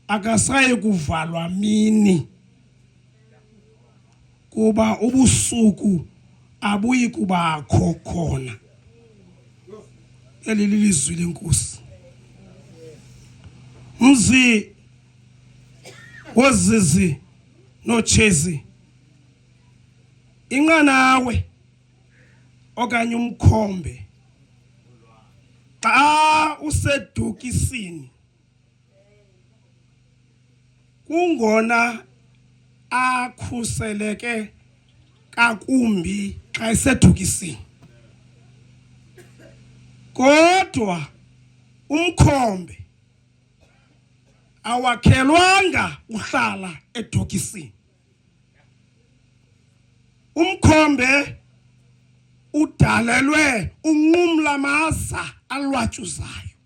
Akasayi kuvalwa mini, kuba ubusuku abuyi kubakho khona. Eli lilizwi leNkosi. Mzi wozizi noTshezi, inqanawe okanye umkhombe xa usedokisini kungona akhuseleke kakumbi xa esedokisini, kodwa umkhombe awakhelwanga uhlala edokisini. Umkhombe udalelwe unqumla amaza alwatshuzayo,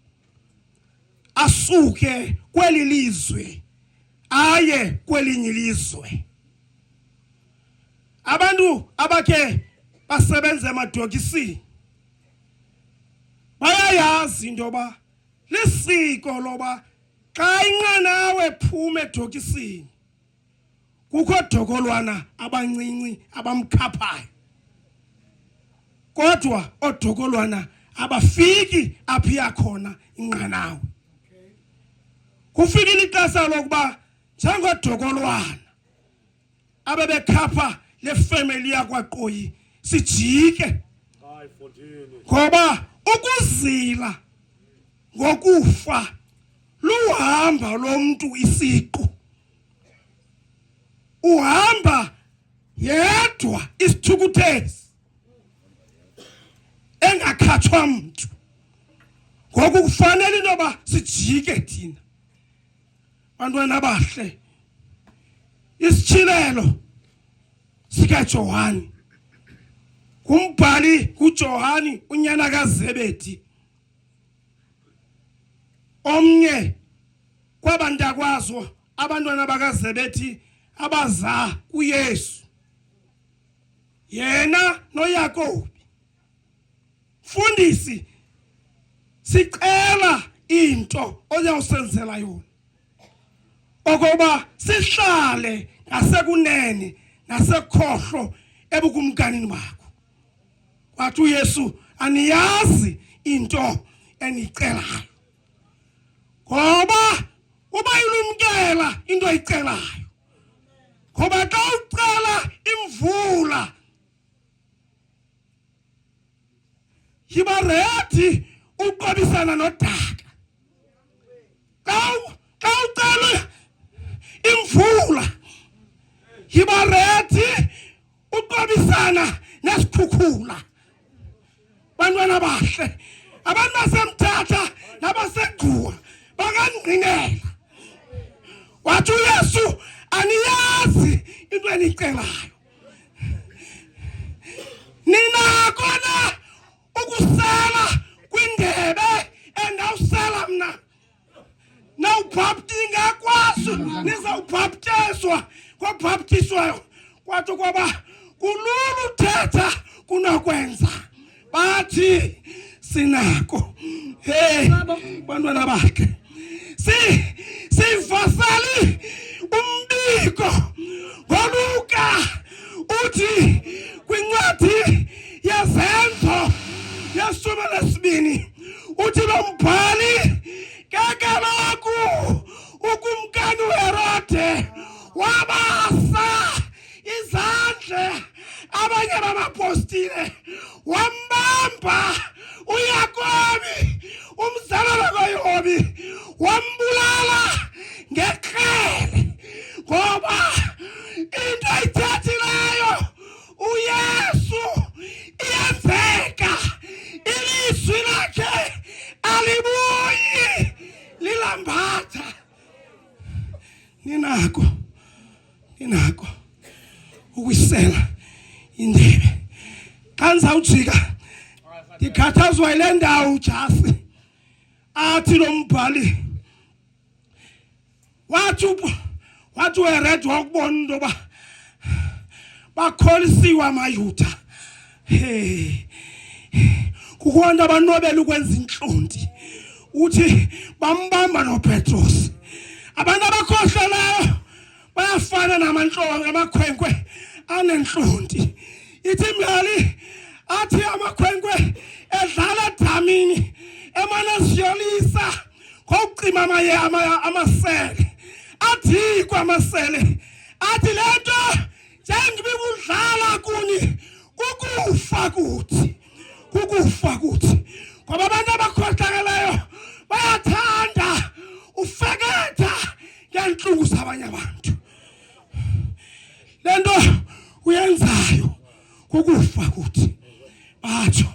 asuke kweli lizwe aye kwelinye ilizwe. Abantu abakhe basebenza emadokisini bayayazi into yoba lisiko loba xa inqanawe ephuma edokisini kukho dokolwana abancinci abamkhaphayo, kodwa odokolwana abafiki apho iya khona inqanawe. Kufikile ixesha lokuba njengodokolwana abebekhapha le family yakwaQoyi sijike, ngoba ukuzila ngokufa luhamba lomntu isiqu, uhamba yedwa isithukuthezi engakhatshwa mntu. Ngoku kufanele into yoba sijike thina bantwana abahle. Isityhilelo sikaJohane, ngumbhali nguJohane unyana kaZebedi, omnye kwabantakwazo abantwana bakaZebedi abaza kuYesu, yena noYakobi. Mfundisi, sicela into oyawusenzela yona, okoba sihlale ngasekunene nasekhohlo ebukumkanini bakho. Wathi uYesu, aniyazi into eniyicelayo, ngoba uba ilumkela into oyicelayo, ngoba xa ucela imvula yiba ready uqobisana nodaka. Xa ucela imvula yiba ready uqobisana nesikhukhula. Bantwana bahle, abantu baseMthatha nabaseGcuwa bangangqinela. Wathi uYesu, aniyazi into eniyicelayo. Ninako na ukusela kwindebe endawusela mna? Nawubhapti ingakwazi nizawubhaptizwa kobhaptizwayo. Kwathi kwaba kulula uthetha kunokwenza. Bathi sinako. Hey, bantwana bakhe, sivasali umbiko ngoLuka uthi kwincwadi yeZenzo yeshumi lesibini, uthi lo mbhali, ke kaloku ukumkani uHerode wabasa izandla abanye babapostile, wambamba uYakobi umzalwana kaYobi, wambulala ngekrele, ngoba into ayithethileyo uYesu iyenzeka, ilizwi lakhe alibuyi lilambatha. Ninako, ninako ukuyisela indebe. Xa ndizawujika ndikhathazwa yile ndawo jasi athi lo mbhali wathi uHerode wakubona into yoba bakholisiwe amaYuda. Hey, kukho abantu abanwabela ukwenza intlonti. Uthi bambamba noPetros, abantu. Afana namantlongo amakhwenkwe anentlonti. Ithi imali athi amakhwenkwe edlala edamini emane esiyolisa ngokucima amaye amasele. Adikwa amasele athi le nto njengoba ibudlala kuni kukufa kuthi kukufa kuthi ngoba abantu abakhohlakeleyo bayathanda ufeketha ngeentlungu zabanye abantu. Le nto uyenzayo kukufa kuthi, batsho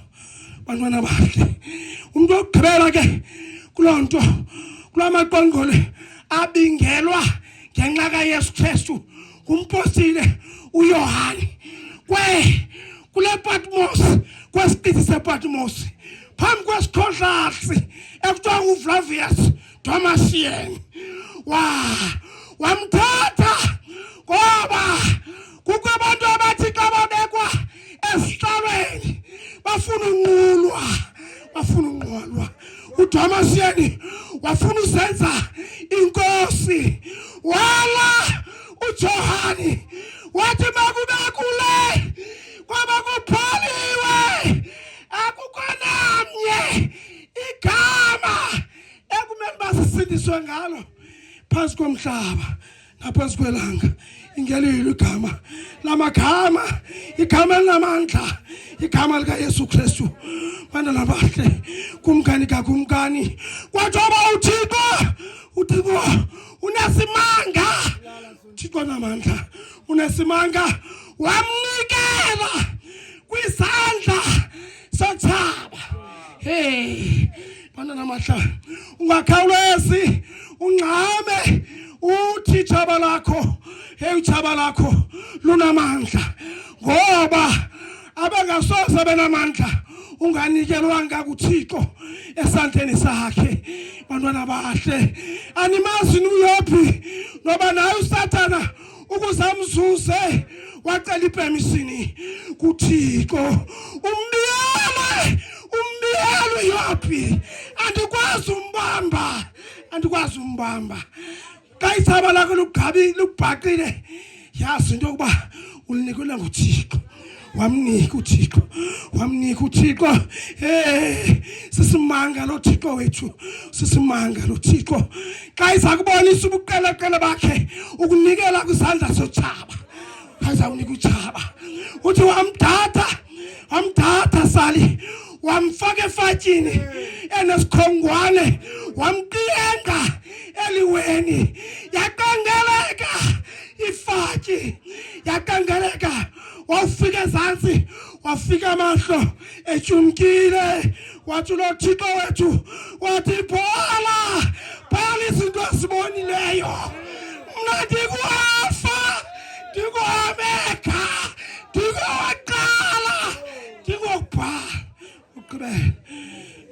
bantwana bahle. Umntu wokugqibela ke kuloo nto kulaa maqongqole abingelwa ngenxa kaYesu Kristu ngumpostile uYohane kwe kule Patmos, kwesiqithi sePatmos, phambi kwesikhohlasi ekuthiwa nguFlavius Domasian. Wa wamthatha ngoba kukho abantu abathi xa babekwa esihlalweni bafuna unqulwa, bafuna unqulwa. uDomasiyeni wafuna uzenza inkosi, wala uJohani wathi makube kule kwaba kubhaliwe akukho namnye igama ekumele uba sisindiswe ngalo phantsi komhlaba ngaphansi kwelanga ingelilo igama lamagama, igama elinamandla, igama likaYesu Kristu. Bantwana bahle, kumkani kakumkani, kwathiwa uThixo, uThixo unesimanga, uThixo namandla unesimanga, wamnikela kwizandla sotshaba. Hey bantwana mahla, ungakhawulezi ungxame uthi itshaba lakho, hey utshaba lakho lunamandla, ngoba abengasoze benamandla unganikelwanga kuThixo esandleni sakhe. Bantwana bahle, animazi uYobhi noba naye uSathana ukuze amzuze wacela ipermission kuThixo. Umbiyele, umbiyele uYobhi, andikwazi umbamba, andikwazi umbamba. Xa ithaba lakho lugqabi lubhaqile, yazi into yokuba ulinikele nguThixo. Wamnika uThixo, wamnika uThixo. Hey, sisimanga lo Thixo wethu, sisimanga lo Thixo. Xa iza kubonisa ubuqeleqele bakhe ukunikela kwizandla sotshaba, xa iza kunika utshaba, uthi wamthatha, wamthatha sali, wamfaka efatyini enesikhongwane, wamqiyenga eliweni, yaqangeleka ifatyi, yaqangeleka. Wawufika ezantsi, wafika amahlo etyumkile, wathi lo Thixo wethu, wathi bhala, bhala izinto ezibonileyo. Mna ndikuAlfa, ndikuOmega, ndikowaqala, ndingokubhala ugqibela.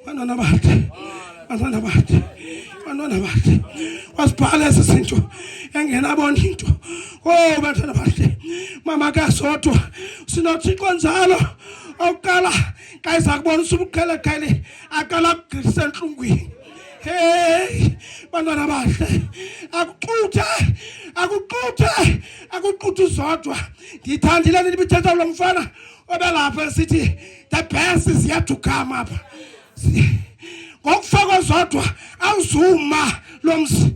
Bantwana bakhe, bantwana bakhe, bantwana bakhe, wasibhala esi zinto engenabona into. Oh bantwana bakhe, mama kasodwa sinoThixo njalo okuqala xa iza kubona usubuqheleqhele aqala kugqithisa entlungwini. Hey bantwana bahle, akuxuthe, akuxuthe, akuxuthe uzodwa. Ndiyithandile le ibithetha lo mfana obelapha esithi the best is yet to come apha. Ngokufa kwezodwa awuzuma lo mzi.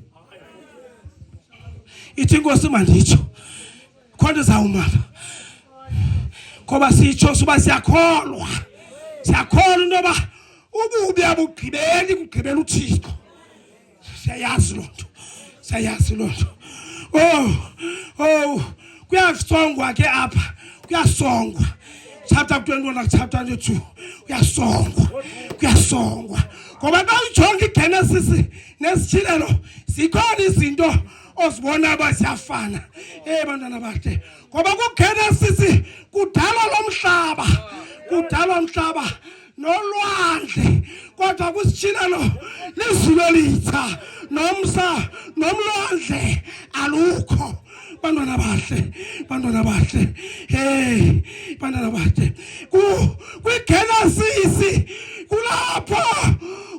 Ithi inkosi manditsho khona izawuma apha, ngoba sitsho suba siyakholwa, siyakholwa into yoba ububi abugqibeli, kugqibela uThixo. Siyayazi loo nto, siyayazi loo nto. Oh, oh, kuyasongwa ke apha, kuyasongwa. Chapter 21 chapter 22 kuyasongwa, kuyasongwa. Ngoba xa ujonga iGenesis nesityhilelo zikhona izinto ozibona uba ziyafana. Hey bantwana bahle, ngoba kuGenesis kudalwa lo mhlaba, kudalwa umhlaba nolwandle, kodwa kwisityhilelo lizulu elitsha nomsa nomlwandle alukho. Bantwana bahle, bantwana bahle, hey bantwana bahle, kwiGenesis kulapho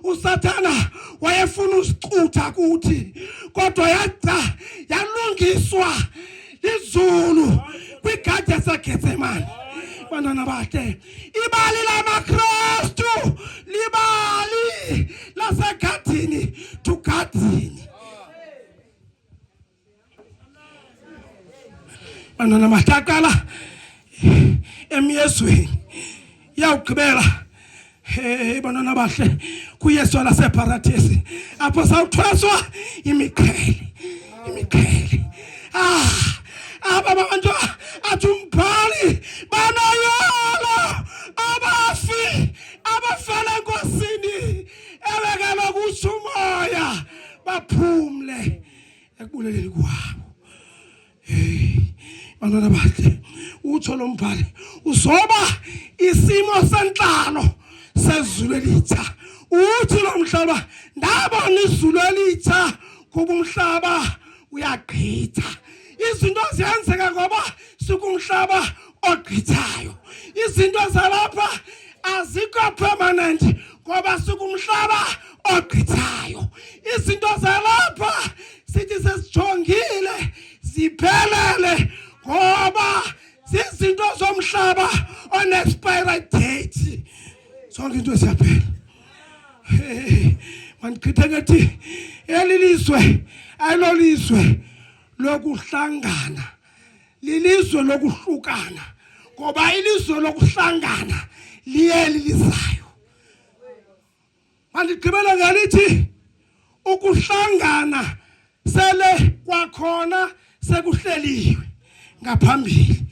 uSathana wayefuna usicutha kuthi, kodwa yaca yalungiswa lizulu kwigadi yaseGetsemane. Bantwana bahle, ibali lamaKristu libali lasegadini to gadini. Bantwana bahle, aqala emyezweni yawugqibela. Hey bantwana bahle, kuYesu laseParadesi apho sawuthweswa imiqhele, imiqhele. Aba bantu athi umbhali banoyolo abafi abafela enkosini, ewe kaloku utsho umoya, baphumle ekubuleleni kwabo. Hey bantwana bahle, utsho lo mbhali uzoba isimo sentlalo sezulu elitsha. Uthi lo mhlaba, ndabona izulu elitsha, kuba umhlaba uyagqitha. Izinto ziyenzeka ngoba sikumhlaba ogqithayo. Izinto zalapha azikho permanent ngoba sikumhlaba ogqithayo. Izinto zalapha sithi sesijongile ziphelele ngoba zizinto zomhlaba one-expiry date. Zonke into ziyaphela. Hey, mandichithe ngethi eli lizwe ayilolizwe lokuhlangana, lilizwe lokuhlukana, ngoba ilizwe lokuhlangana liyeli lizayo. Mandigqibele ngelithi ukuhlangana sele kwakhona sekuhleliwe ngaphambili.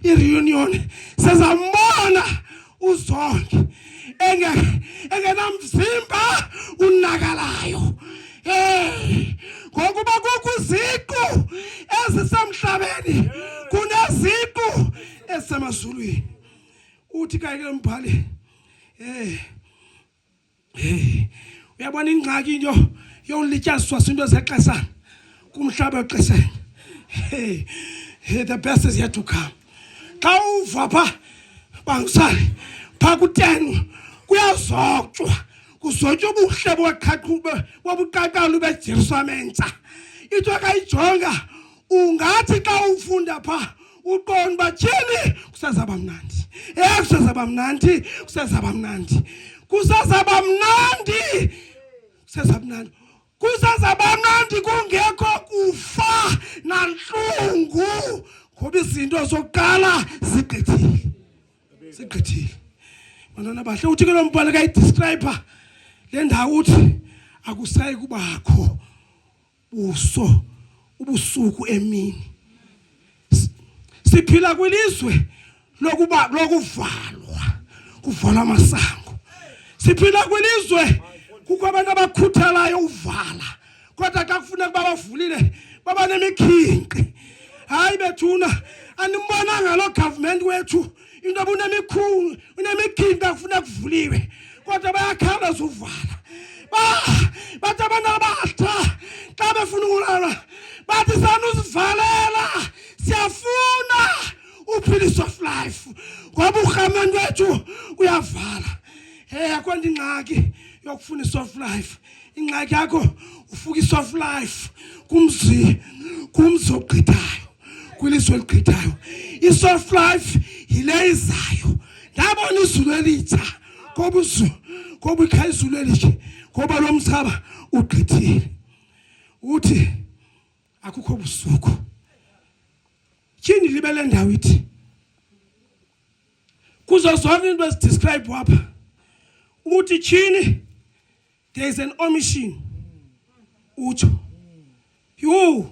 I-reunion sezambona uzonke engenamzimba unakalayo. Hey, ngokuba kukho iziqu ezisemhlabeni kuneziqu ezisemazulwini. Uthi kayike lo mbhali, hey, uyabona ingxaki into yolityaziswa zinto zexesana kumhlaba wexesana. Hey, hey, the best is yet to come. Xa uva pha bangisale pha ku-10 kuyazotywa, kuzotywa ubuhle bobuqaqalu beJerusalem entsha. Into akayijonga ungathi xa ufunda pha uqonda uba tyhini kusazaba mnandi. Kusazaba mnandi, kusazaba mnandi, kusazaba mnandi, kusazaba mnandi, kusazaba mnandi kungekho kufa nantlungu, ngoba izinto zokuqala zigqithile, zigqithile. Bantwana bahle, uthi ke lo mbhalo kayidescribe le ndawo, uthi akusayi kubakho buso ubusuku emini. Siphila kwilizwe lokuba lokuvalwa, kuvalwa amasango. Siphila kwilizwe kukho abantu abakhuthalayo uvala, kodwa xa kufuneka uba bavulile baba nemikhinqi. Hayi bethuna, animbonanga lo government wethu into obunemikhulu unemikhinqi akufuneka kuvuliwe, kodwa bayakhawuleza uvala. Bathi abantu abatsha xa befuna ukulala bathi sanusivalela, siyafuna uphiliso of life, ngoba urhamente wethu uyavala. Hey, akho nto ingxaki yokufuna i-soft life. Ingxaki yakho ufuka i-soft life kumzi ogqithayo, kwilizwe eligqithayo. I-soft life yile izayo. Ndabona izulu elitsha, ngoba ikhaya izulu elitsha, ngoba lo mhlaba ugqithile. Uthi akukho busuku. Tyhini libe le ndawo ithi kuzo zonke into ezidescribe apha, uthi tyhini there is an omission. Utsho yhu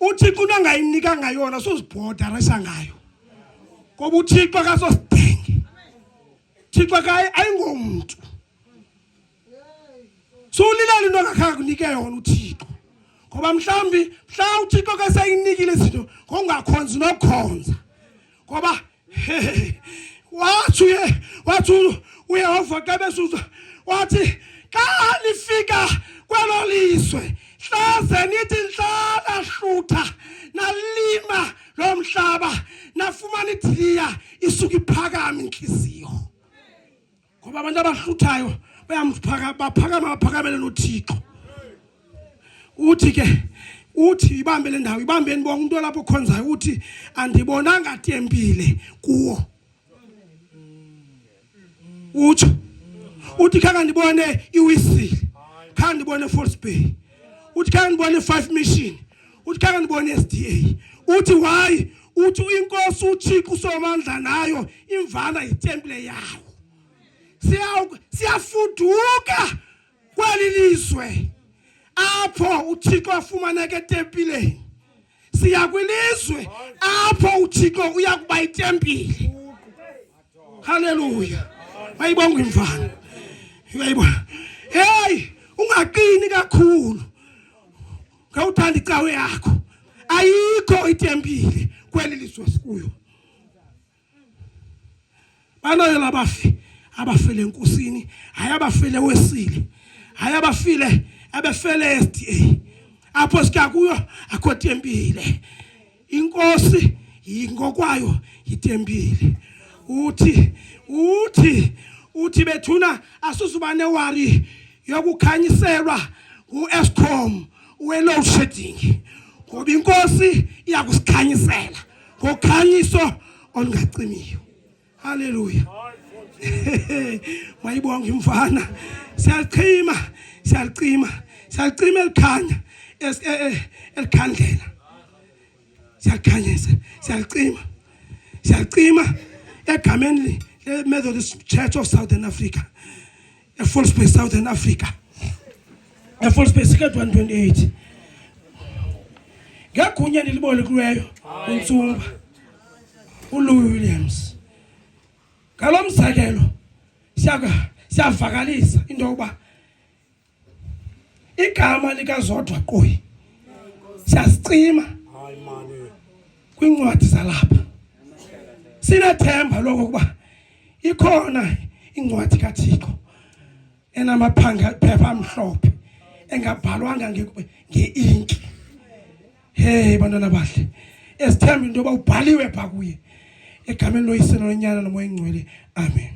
uThixo into angayinikanga yona sozibhodarisha ngayo, ngoba uThixo akasosidenge. Thixo ayingomntu. Sulilela into angakhange kunike yona uThixo, ngoba mhlawumbi mhla uThixo ke seyinikile izinto ngokungakhonzi nokukhonza, ngoba wathi uye wathi uYehova xa besuza wathi xa lifika kwelo lizwe hlaze nithi ntlala hlutha nalima lo mhlaba nafumana idiliya isuka iphakame intliziyo, ngoba abantu abahluthayo bayamphaka, baphakama baphakamele noThixo. Uthi ke Uthi ibambe le ndawo, ibambeni bonke umuntu olapho ukhonzayo uthi andibonanga tempile kuwo. Utsho uthi khange ndibone iWisile, khange ndibone False Bay, uthi khange ndibone Five Mission, uthi khange ndibone SDA. Uthi why? Uthi inkosi uThixo usomandla nayo imvana yitempile yawo. Siyafuduka kweli lizwe apho uThixo afumaneka etempileni, siya kwilizwe apho uThixo uya kuba itempile. Haleluya, mayibonga imvana, uyayibona. Hey, ungaqini kakhulu ngawuthanda icawe yakho, ayikho itempile kweli lizwe sikuyo. Banayo labafi abafele enkosini, hayi abafele wesile, hayi abafile abefele SDA. Apho sika kuyo akho tempile. Inkosi ngokwayo yitempile. Uthi uthi uthi bethuna asuzuba newari yokukhanyiselwa nguEskom we-load shedding, ngoba inkosi iyakusikhanyisela ngokhanyiso olungacimiyo. Haleluya, mayibonga imfana. Siyalichima, siyalicima, siyalicima elikhanya elikhandlela, siyalikhanyisa, siyalicima, siyalicima egameni le-Methodist Church of Southern Africa eFalls Bay, Southern Africa, eFalls Bay, Ticket 128, ngegunya ndilibolekiweyo uNtsumba uLouis Williams. Ngalo mzekelo siyavakalisa into yokuba igama likaZodwa Qoyi siyasicima kwincwadi zalapha. Sinethemba lokokuba ikhona incwadi kaThixo enamaphanga phepha amhlophe engabhalwanga ngeinki. Hey bantwana bahle, esithemba into yoba ubhaliwe pha kuye. Egameni loyise nolonyana nomoya ingcwele, amen.